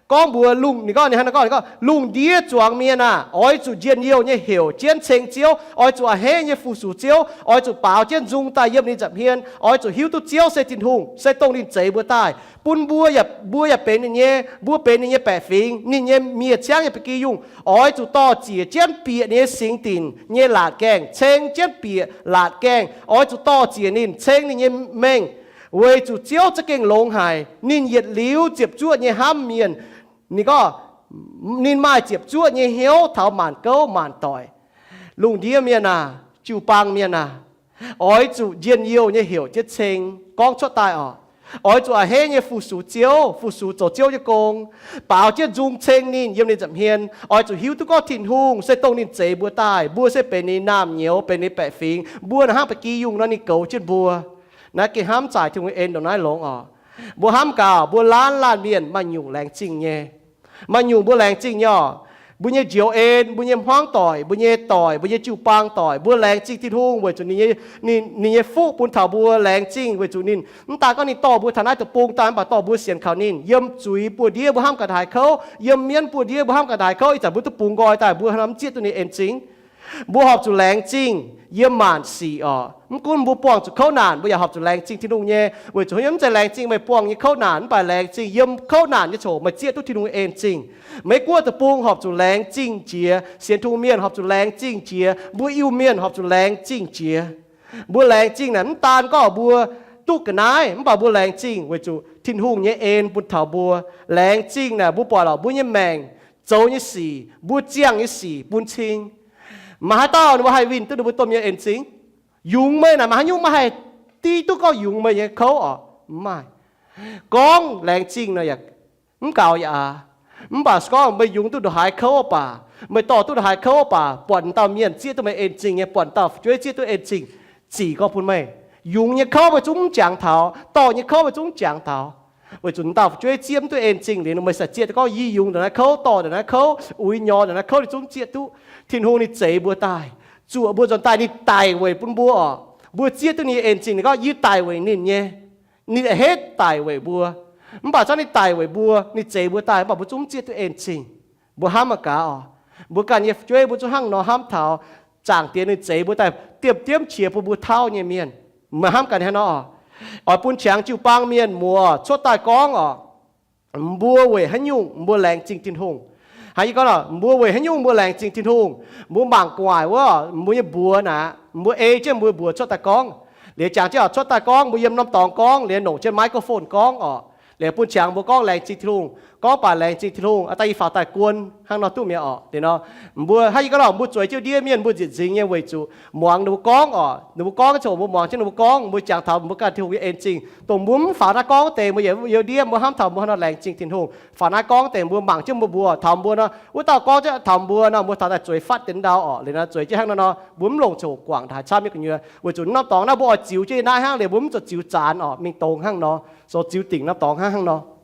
gorngv mbuox lungh, ninh gorngv, ninh hnangv nor gorngv, ninh gorngv, lungh ndiev zuangx mienh aah! Oix zuqc njien-youh nyei heuc jienv ceng Ziouv. Oix zuqc a'hneiv nyei fu-sux Ziouv. Oix zuqc baaux jienv nzung daaih yiem ninh nza'hmien. Oix zuqc hiuv duqv Ziouv se Tin-Hungh, se dongh ninh zeix mbuo daaih, bun mbuo, mbuo yaac benx ninh nyei, mbuo benx ninh nyei baeqc fingx, ninh nyei miev-ciangv nyei ba'gi yungh. Oix zuqc dor-ziec jienv bieqc ninh nyei singx dinc nyei laatc gaengh, ceng jienv bieqc laatc gaengh. Oix zuqc dor-ziec ninh, ceng ninh nyei mengh, weic zuqc Ziouv za'gengh longx haic. Ninh yietc liuz ziepc zuoqv nyei hnamv mienh. Ninh gorngv, ninh maaih ziepc zuoqv nyei hnyouv taux maanc gouv maanc doic. Lungh ndiev mienh aah! Jiu-baang mienh aah! Oix zuqc njien-youh nyei heuc jienv ceng, gorngv cuotv daaih oc. Oix zuqc a'hneiv nyei fu-sux Ziouv, fu-sux zoux Ziouv nyei gong, baaux jienv nzung ceng ninh yiem ninh nza'hmien. Oix zuqc hiuv duqv gorngv Tin-Hungh se dongh ninh zeix mbuo daaih, mbuo se benx ninh nyei naamh nyouz, benx ninh nyei baeqc fingx, mbuo naaic hnangv ba'gi yungh nor ninh goux jienv mbuo. Naaiv gengh hnamv zaaic Tin-Hungh nyei en ndongc naaiv longx oc. Mbuo hnamv gaax, mbuo laanh laanh mienh maaih nyungc laengz zingh nyei. Maaih nyungc mbuo laengz zingh nyei oc. Mbuo nyei njoux en, mbuo nyei hmuangv doic, mbuo nyei doic, mbuo nyei jiu-baang doic, mbuo laengz zingh Tin-Hungh weic zuqc ninh nyei, ninh nyei fuqv bun taux mbuo, laengz zingh weic zuqc ninh mv daan gorngv ninh dorh mbuo taux naaiv deic-bung daaih, mv baac dorh mbuo sienx kaux ninh. Yiem zuiz buoz-ndiev mbuo hnamv ga'ndaaih kouv, yiem mienv buoz-ndiev mbuo hnamv ga'ndaaih kouv, ih zanc mbuo duqv bungx nqoi daaih, mbuo hnamv mv zieqv duqv ninh en zingh. Mbuo horpc zuqc laengz zingh yiem maanc sic oc. Mv gunv mbuo buangh zuqc kouv naanc, mbuo yaac horpc zuqc laengz zingh Tin-Hungh nyei, weic zuqc yiem mv zeiz laengz zingh meih buangh nyei kouv naanc, mv baac laengz zingh yiem kouv naanc nyei coc meih zieqv duqv Tin-Hungh nyei en zingh. Meiv Guoqv deic-bung horpc zuqc laengz zingh jiex, sienx Tin-Hungh mienh horpc zuqc laengz zingh jiex, mbuo Iu-Mienh horpc zuqc laengz zingh jiex. Mbuo laengz zingh naaic mv daan gorngv mbuo duqv ga'naaiv, mv baac mbuo laengz zingh weic zuqc Tin-Hungh nyei en bun taux mbuo. Laengz zingh naaic mbuo buatc lorqc, mbuo nyei maengc, zoux nyei sic, mbuo ziangh nyei sic bun cing. Maaih haaix dauh ninh mbuo haih winh duqv ninh mbuo domh mienh en zingh? Yungz meih naaic maaih haaix nyungc maiv haih div duqv gorngv yungz meih nyei kouv oc? Mv maaih. Gorngv laengz zingh naaic yaac mv gaux yaac aqc. Mv baac se gorngv meih yungz duqv ndongc haaix kouv baac, meih dorh duqv ndongc haaix kouv baac, buatc dauh mienh zieqv duqv meih en zingh nyei, buatc dauh fu'jueiv zieqv duqv en zingh, zic gorngv bun meih. Yungz nyei kouv meih zungv mv jangx taux, dorh nyei kouv meih zungv mv jangx taux. Weic zuqc dauh fu'jueiv zieqv mv duqv en zingh liuz, meih sai zieqv duqv gorngv yie yungz ndongc naaiv kouv, dorh ndongc naaiv kouv, uix nyorx ndongc naaiv kouv, ninh zungv zieqv duqv. Tin-Hungh ninh zeix mbuo daaih, zuoqc mbuo nzuonx daaih, ninh daic weic bun mbuo oc. Mbuo zieqv duqv ninh nyei en zingh, ninh gorngv yie daic weic ninh nyei. Ninh a'hneiv daic weic mbuo. Mv baac zanv ninh daic weic mbuo, ninh zeix mbuo daaih, mv baac mbuo zungv mv zieqv duqv en zingh. Mbuo hnamv mangc gaax oc. Mbuo ganh nyei fu'jueiv mbuo zungv hnangv nor hnamv taux Zaangc Diex ninh zeix mbuo daaih diemv-diemv qiex bun mbuo tauv nyei mienh. Meih hnamv gaax hnangv nor oc. Oix bun qangx jiu-baang mienh muoz cuotv daaih gorngv oc, mbuo weic haaix nyungc mbuo laengz zingh Tin-Hungh? Hnangv yie gorngv nor, mbuo weic haaix nyungc mbuo laengz zingh Tin-Hungh? Mbuo mangc gu'nguaaic wuov, mbuo nyei mbuox naaic, mbuo ei jienv mbuo mbuox cuotv daaih gorngv. Liuz jangx jienv oc, cuotv daaih gorngv, mbuo yiem norm dorngx gorngv, liuz nongc jienv microphone gorngv oc. Liuz bun qangx mbuo gorngv laengz zingh Tin-Hungh. gorngv baac laengz zingh Tin-Hungh, aa, daaih yie faaux daaih guon hnangv nor duqv mi'aqv orqc. Liuz nor, mbuo hnangv yie gorngv lorqc, mbuo zueiz jienv ndiev mienh mbuo nzieqc nzingx nyei weic zuqc muangx ninh mbuo gorngv orqc. Ninh mbuo gorngv, ziouc mbuo muangx jienv ninh mbuo gorngv, mbuo jangx taux mbuo ganh Tin-Hungh nyei en zingh, dongh mbuo mv faaux naaiv gorngv deix, mbuo yietc, yietc ndiev mbuo hnamv taux mbuo haaix nor laengz zingh Tin-Hungh. Faaux naaiv gorngv deix mbuo mangc jienv mbuo mbuox taux mbuo nor, wuov dauh gorngv jienv taux mbuo nor, mbuo taux daaih zueiz fatv deix ndau orqc. Liuz nor zueiz jienv hnangv nor nor, mbuo mv longc ziouc guangc haaix camv nyei gu'nyuoz, weic zuqc norm dorngx naaiv mbuo oix ziux jienv naaiv hnangv, liuz mbuo mv zuqc ziux zanc orqc, mingh dongz hnangv nor, zoux ziux dingc norm dorngx hnangv hnangv nor.